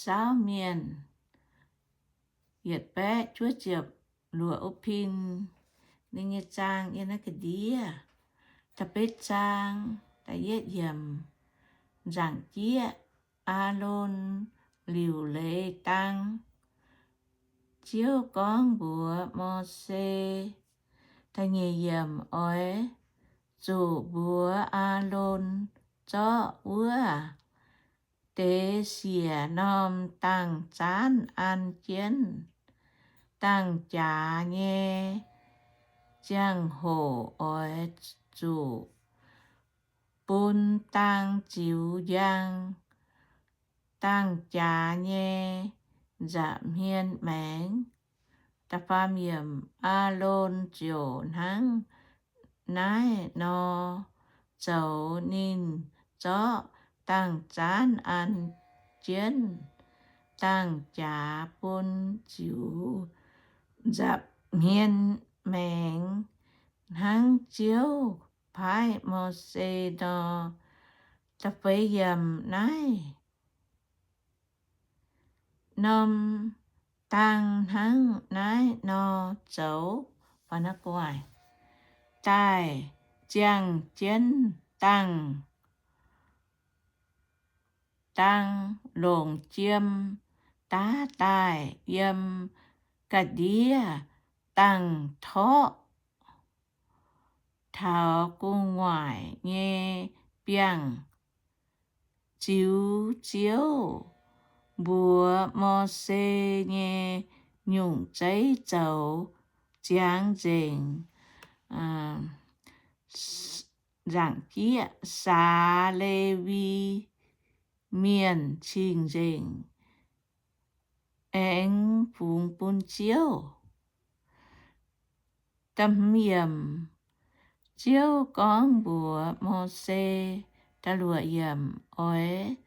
saauv mienh, yietc baeqv juov ziepc luoqc wuov pin. Ninh nyei zaang yiem naaiv ga'ndiev. Da'betv zaang, da'yietv yiemc, nzaangc jieqv, Aalon liuc leiz dang. Ziouv gorngv mbuox Mose, da'nyeic yiemc, oix zuqc mbuox Aalon zorqv wuov deix siec norm dangh zaanv an jienv. Dangh jaax nyei ziangh hoc oix zuqc bun dang ziux njang dangh jaax nyei nza'hmien maengx. Da'faam yiemc, Aalon ziouc hnangv naaiv nor zoux. Ninh zorqv dangh zaanv an jienv dangh jaax bun ziux nza'hmien maengx, hnangv Ziouv paaiv Mose nor. Da'feix yiemc, naaiv norm dang hnangv naaiv nor zoux. Daaih ziangh jienv dangh, dang longc jiem daav daaih yiem ga'ndiev dangh torqv taux gu'nguaaic nyei biangh. Ziux Ziouv mbuox Mose nyei nyungc zeiv zoux, ziangx nzengc, nzaangc jieqv, saax Lewi Mienh cing-nzengc aengx fungx bun Ziouv. Da'hmz yiemc, Ziouv gorngv mbuox Mose, da'luoqc yiemc, oix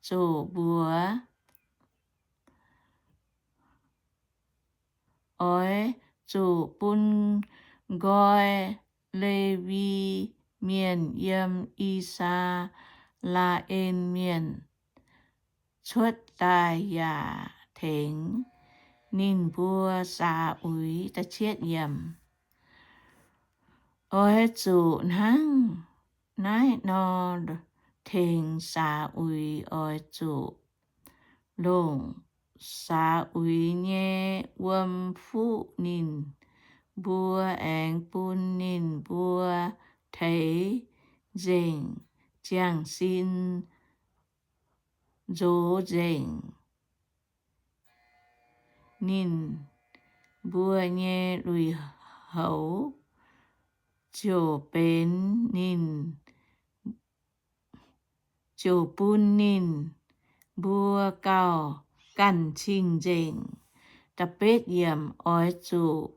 zuqc mbuox, oix zuqc bun nqoi Lewi Mienh yiem I^saa^laa^en Mienh cuotv daaih yaac tengx ninh mbuo saax uix. Oix zuqc hnangv naaiv nor tengx saax uix. Oix zuqc longc saax uix nyei wuom fuqv ninh mbuo, aengx bun ninh mbuo teix nzengc, ziangh sin nzox nzengc. Ninh mbuo nyei lui-houx ziouc benx ninh, ziouc bun ninh mbuo gauh ganh cing-nzengc. Da'betv yiemc, oix zuqc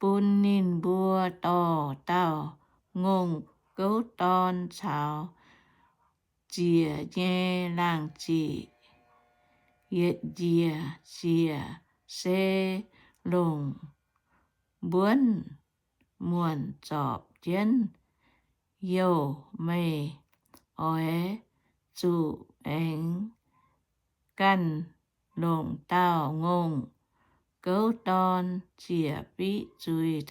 bun ninh mbuo dorh dauh ngongh gouv dorn caux ziec nyei laangh ziqc, yietc njiec ziec, se longc mbuonv muonc zorpc jienv youh. Meih oix zuqc aengx ganh longc dauh ngongh gouv dorn ziec fiqv zuiz.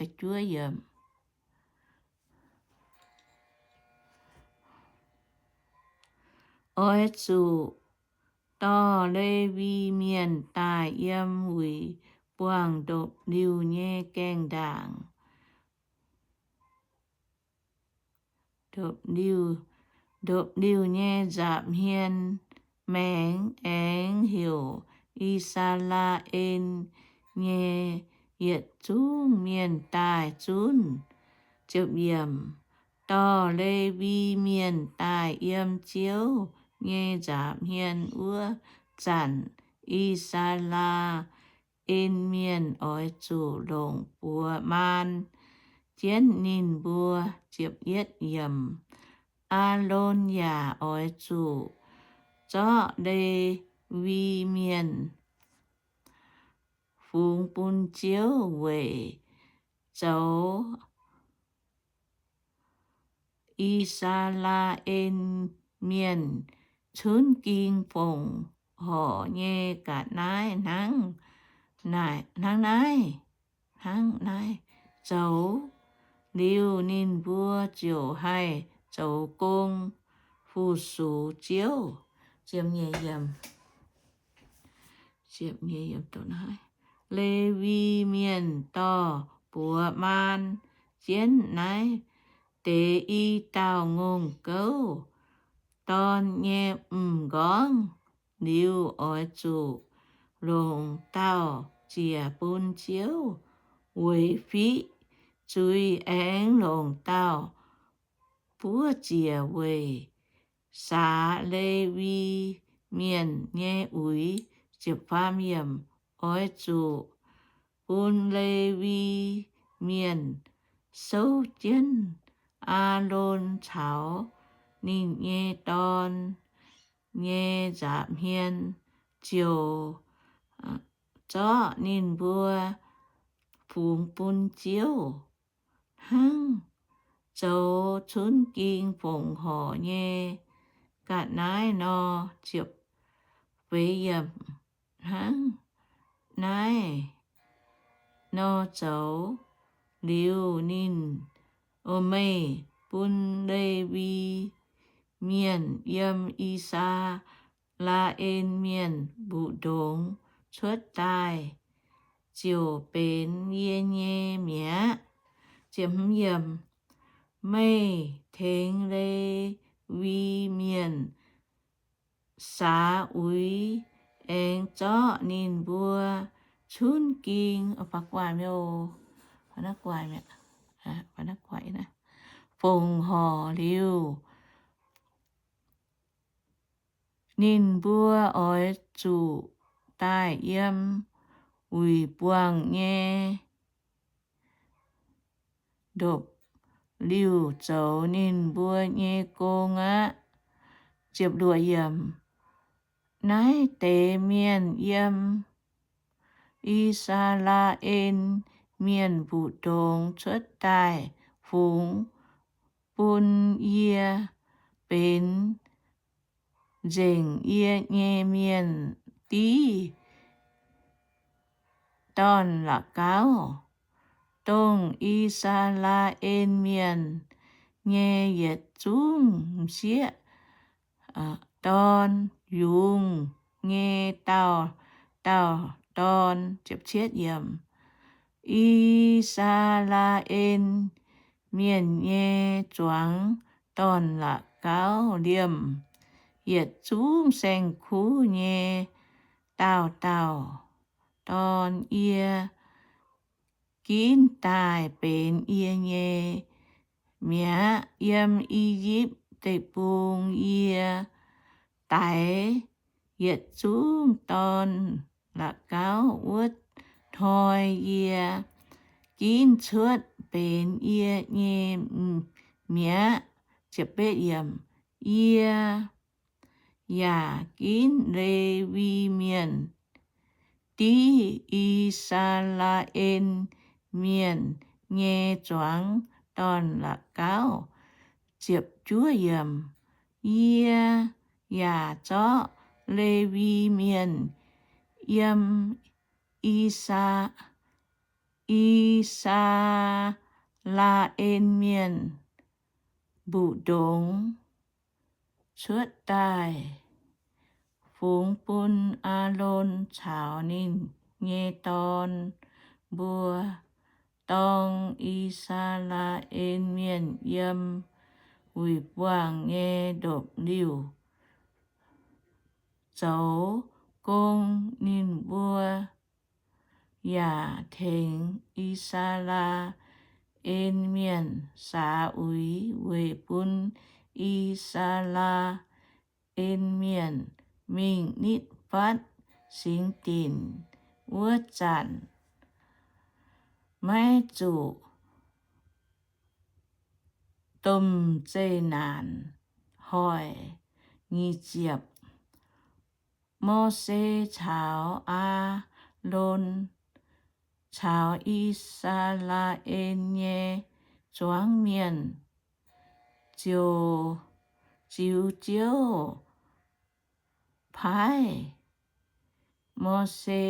Oix zuqc dorh Lewi Mienh daaih yiem wuic buangh ndopv-liuh nyei gaengh ndaangc, ndopv-liuh, ndopv-liuh nyei nza'hmien maengx, aengx heuc I^saa^laa^en nyei yietc zungv mienh daaih zunv. Dorh Lewi Mienh daaih yiem Ziouv nyei nza'hmien wuov zanc, I^saa^laa^en Mienh oix zuqc longc buoz maan jienv ninh mbuo. Aalon yaac oix zuqc zorqv Lewi Mienh fungx bun Ziouv weic zoux I^saa^laa^en Mienh cunv ging fongc. horc nyei ga'naaiv hnangv naaiv, hnangv naaiv, hnangv naaiv zoux. Liuz ninh mbuo ziouc haih zoux gong fu-sux Ziouv. Lewi Mienh dorh buoz maan jienv naaiv deix i dauh ngongh gouv dorn nyei m'nqorngv liuz, oix zuqc longc dauh ziec bun Ziouv weic fiqv zuiz, aengx longc dauh buov ziec weic saax Lewi Mienh nyei uix. Oix zuqc bun Lewi Mienh souv jienv Aalon caux ninh nyei dorn nyei nza'hmien, ziouc zorqv ninh mbuo fungx bun Ziouv hnangv zoux cunv ging fongc horc nyei ga'naaiv nor. Hnangv naaiv nor zoux liuz, ninh, o, meih bun Lewi Mienh yiem I^saa^laa^en Mienh mbu'ndongx cuotv daaih ziouc benx yie nyei mi'aqv. Meih tengx Lewi Mienh saax uix, aengx zorqv ninh mbuo cunv ging fongc horc liuz, ninh mbuo oix zuqc daaih yiem wuic buangh nyei ndopv-liuh zoux ninh mbuo nyei gong aqv. Naaiv deix mienh yiem I^saa^laa^en Mienh mbu'ndongx cuotv daaih fungx bun yie benx nzengc yie nyei mienh div dorn-la'gauv, dongh I^saa^laa^en Mienh nyei yietc zungv m'sieqv dorn, yungz nyei dauh dauh dorn. I^saa^laa^en Mienh nyei zuangx dorn-la'gauv liemh yietc zungv saeng-kuv nyei dauh dauh dorn, yie ginv daaih benx yie nyei mi'aqv. Yiem I^yipv Deic-Bung yie daix yietc zungv dorn-la'gauv wuov hnoi, yie ginv cuotv benx yie nyei mi'aqv. Yie yaac ginv Lewi Mienh div I^saa^laa^en Mienh nyei zuangx dorn-la'gauv. Yie yaac zorqv Lewi Mienh yiem I^saa, I^saa^laa^en Mienh mbu'ndongx cuotv daaih fungx bun Aalon caux ninh nyei dorn mbuo, dorng I^saa^laa^en Mienh yiem wuic buangh nyei ndopv-liuh zoux gong. Ninh mbuo yaac tengx I^saa^laa^en Mienh saax uix weic bun I^saa^laa^en Mienh mingh nitv fatv singx dinc wuov zanc maiv zuqc domh zeqc naanc hoic. Nyic ziepc, Mose caux Aalon caux I^saa^laa^en nyei zuangx mienh ziouc ziux Ziouv paaiv Mose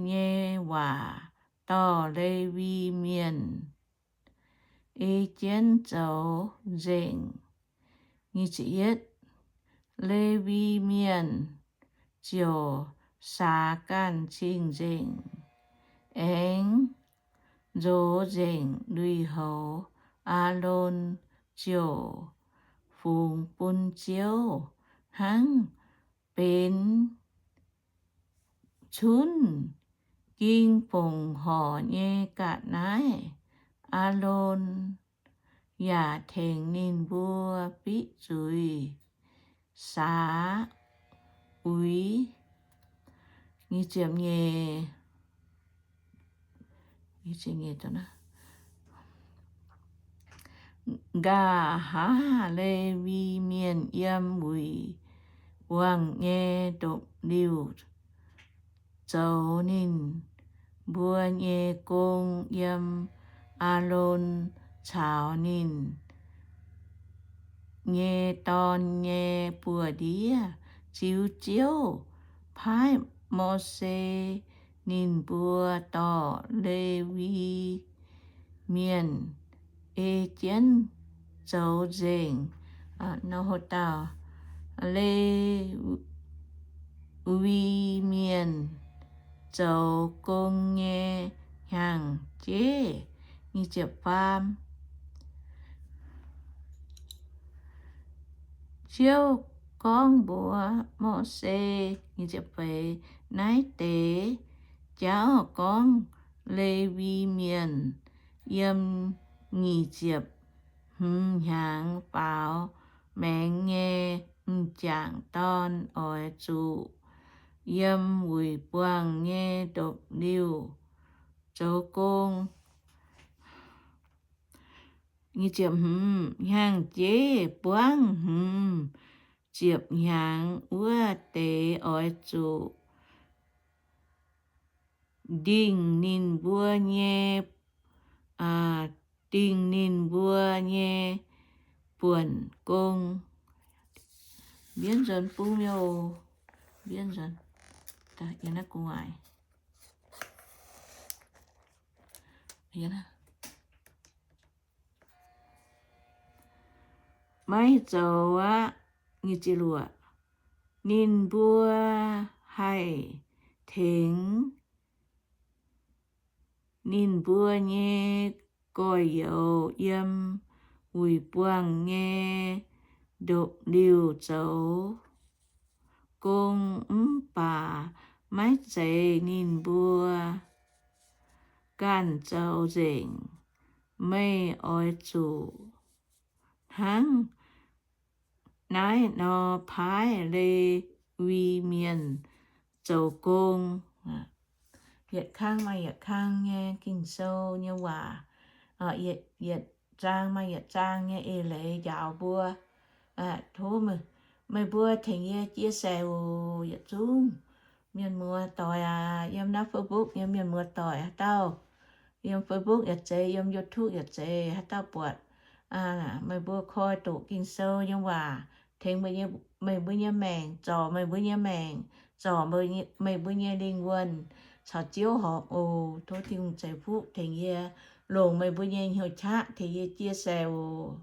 nyei waac dorh Lewi Mienh ei jienv zoux nzengc. Lewi Mienh ziouc saax ganh cing-nzengc, aengx nzox nzengc lui-houx. Aalon ziouc fungx bun Ziouv hnangv benx cunv ging fongc horc nyei ga'naaiv. Aalon yaac tengx ninh mbuo fiqv zuiz saax uix. Nqa'haav Lewi Mienh yiem wuic buangh nyei ndopv-liuh zoux ninh mbuo nyei gong yiem Aalon caux ninh nyei dorn nyei buoz-ndiev. Ziux Ziouv paaiv Mose ninh mbuo dorh Lewi Mienh ei jienv zoux nzengc. Lewi Mienh zoux gong nyei hnyangx-jeiv. Faam, Ziouv gorngv mbuox Mose, feix, Naaiv deix jauv gorngv Lewi Mienh yiem nyic ziepc hmz hnyangx faaux maengx nyei m'jangc dorn oix zuqc yiem wuic buangh nyei ndopv-liuh zoux gong. Hnyangx-jeiv buangv hmz ziepc hnyangx wuov deix oix zuqc ndingh ninh mbuo nyei, dingh ninh mbuo nyei buonc gong. Mbienv nzuonx bung mi'aqv. Mbienv nzuonx. Maiv zoux aqv. Ninh mbuo haih tengx ninh mbuo nyei gorx-youz yiem wuic buangh nyei ndopv-liuh zoux gong, mv baac maiv zeiz ninh mbuo ganh zoux nzengc. Meih oix zuqc hnangv naaiv nor paaiv Lewi Mienh zoux gong. Yietc kang maaih yietc kang nyei Ging-Sou nyei waac. Yietc zaang maaih yietc zaang nyei eix leiz njaaux mbuo. Tov meih mbuo tengx yie chia sẻ oc. Yietc zungv mienh muoz-doic aac, yiem naaiv Facebook nyei mienh muoz-doic haaix dauh, yiem Facebook yaac zeiz, yiem YouTube yaac zeiz, haaix dauh buatc meih mbuo koi doqc Ging-Sou nyei waac, tengx meih mbuo nyei maengc, zorc meih mbuo nyei maengc, zorc meih mbuo nyei lingh wuonh caux Ziouv horpc oc. Tov Tin-Hungh ceix fuqv tengx yie, longc meih mbuo nyei hnyouv qaqv tengx yie chia sẻ oc.